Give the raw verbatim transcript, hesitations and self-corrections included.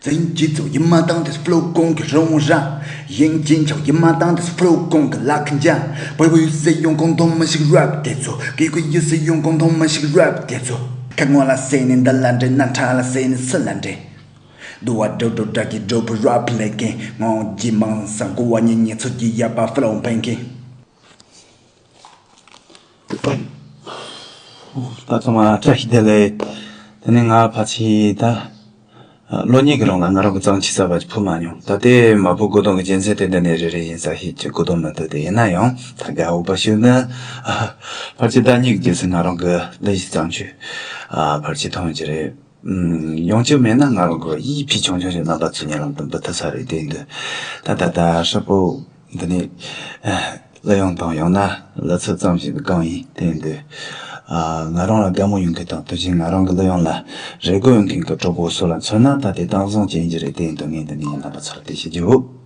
བཙན་གྱི་ཚོགས་ཡིན་མ་དང་དེ་ཕློ་གོང་གི་རོང་ར། ཡིན་ཅིན་ཆོག་ཡིན་མ་དང་དེ་ཕློ་གོང་གི་ལག་འཇའ། བོད་བོད་ཡུལ་སྲིད་ཡོང་གོང་ཐོང་མི་ཞིག་རབ་དེ་ཚོ། གི་གི་ཡུལ་སྲིད་ཡོང་གོང་ཐོང་མི་ཞིག་རབ་དེ་ཚོ། ཁ་ངོ་ལ་སེ་ནི་འདི་ལ་འདྲེ། སྣ་ཁྲ་ལ་སེ་ནི་སི་ལ་འདྲེ། དུ་བ་འགྲོ་འགྲོ་དྲ་གི་འགྲོ་བུ་རབ་ལས་ཀན། ངོ་གི་མང་ས་གོ་བ་ཉིད་ཉིད་ཚོད་ཀྱི་ཡ་པ་ཕློ་འཕེན་གི། ད་ཚང་མ་བཀྲ་ཤིས་བདེ་ལེགས། དེ་ནས་ང་ཕལ་ཆེར་ད་ལོ་གཉིས་ཀྱི་རིང་ལ་ང་རང་གི་རྩོམ་ཆོས་གསར་པ་ཅིག་ཕུལ་མ་མྱོང་། ད་ལྟའི་མ་ཕུལ་དགོས་དོན་གྱི་རྒྱུ་མཚན་དེ་འདི་ནས་རེ་རེ་ཡིན་ས་ཤེས་ཀྱི་དགོས་དོན་མི་འདུག་དེ་ཡིན་ན་ཡང་ད་དགའ་འོས་པ་ཞིག་ནི། ཕལ་ཆེར་ཟླ་གཉིས་ཀྱི་རྗེས་སུ་ང་རང་གི་གླུ་གཞས་རྩོམ་ཆོས་ཕལ་ཆེར་ཐོན་གྱི་རེད། ཡོང་རྒྱུ་མེད་ན་ང་རང་གི་ཡིད་ཕི་ཆུང་ཆུང་ཞིག་རྣམ་པ་ཚོའི་སྙན་ལམ་དུ་འབུལ་ཐུབ་ས་རེད། དེ་འདུག་ད་ད་ད་ཧྲིལ་པོ་འདི་ནས་གླུ་དབྱངས་དང་ཡང་ན་གླུ་ཚིག་ཙམ་ཞིག་གི་སྒང་ཡིན། དེ་འདུག་ང་རང་ལ་དགའ་མོས་ཡོང་མཁན་དང་དེ་བཞིན་ང་རང་གི་གླུ་དབྱངས་ལ་རེ་སྒུག་ཡོང་མཁན་གྱི་གྲོགས་པོ་སུ་ལ་མཚོན་ན། ད་དེ་དྭངས་བཟང་ཅན་ཞིག་རེད། དེ་འདུག་ངས་འདི་ནས་རྣམ་པ་ཚོར་དེ་ཞུ་རྒྱུ།